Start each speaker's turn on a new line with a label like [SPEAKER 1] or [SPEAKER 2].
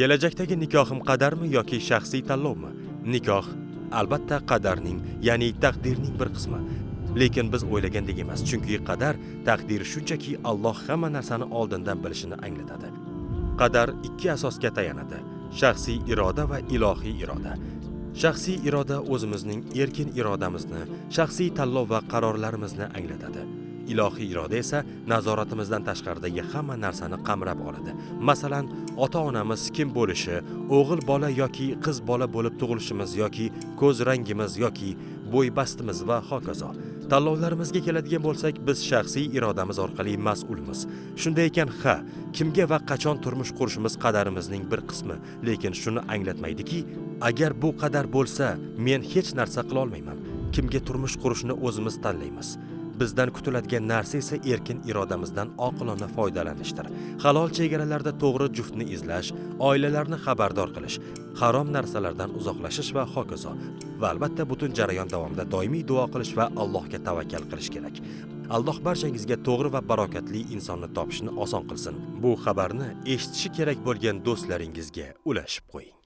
[SPEAKER 1] Kelajakdagi nikohim qadarmi yoki shaxsiy tanlovmi? Nikoh albatta qadarning, ya'ni taqdirning bir qismi. Lekin biz o'ylagandek emas, chunki qadar, taqdir shunchaki Alloh hamma narsani oldindan bilishini anglatadi. Qadar ikki asosga tayanadi: shaxsiy iroda va ilohiy iroda. Shaxsiy iroda o'zimizning erkin irodamizni, shaxsiy tanlov va qarorlarimizni anglatadi. Ilohiy iroda esa nazoratimizdan tashqaridagi hamma narsani qamrab oladi. Masalan, ota-onamiz kim bo'lishi, o'g'il bola yoki qiz bola bo'lib tug'ilishimiz yoki ko'z rangimiz yoki bo'y-bastimiz va hokazo. Tanlovlarimizga keladigan bo'lsak, biz shaxsiy irodamiz orqali mas'ulmiz. Shunday ekan, ha, kimga va qachon turmush qurishimiz qadarimizning bir qismi, lekin shuni anglatmaydiki, agar bu qadar bo'lsa, men hech narsa qila olmayman. Kimga turmush qurishni o'zimiz tanlaymiz. Bizdan kutiladigan narsa esa erkin irodamizdan oqilona foydalanishdir. Halol chegaralarda to'g'ri juftni izlash, oilalarni xabardor qilish, harom narsalardan uzoqlashish va hokazo. Va albatta butun jarayon davomida doimiy duo qilish va Allohga tavakkal qilish kerak. Alloh barchangizga to'g'ri va barokatli insonni topishni oson qilsin. Bu xabarni eshitishi kerak bo'lgan do'stlaringizga ulashib qo'ying.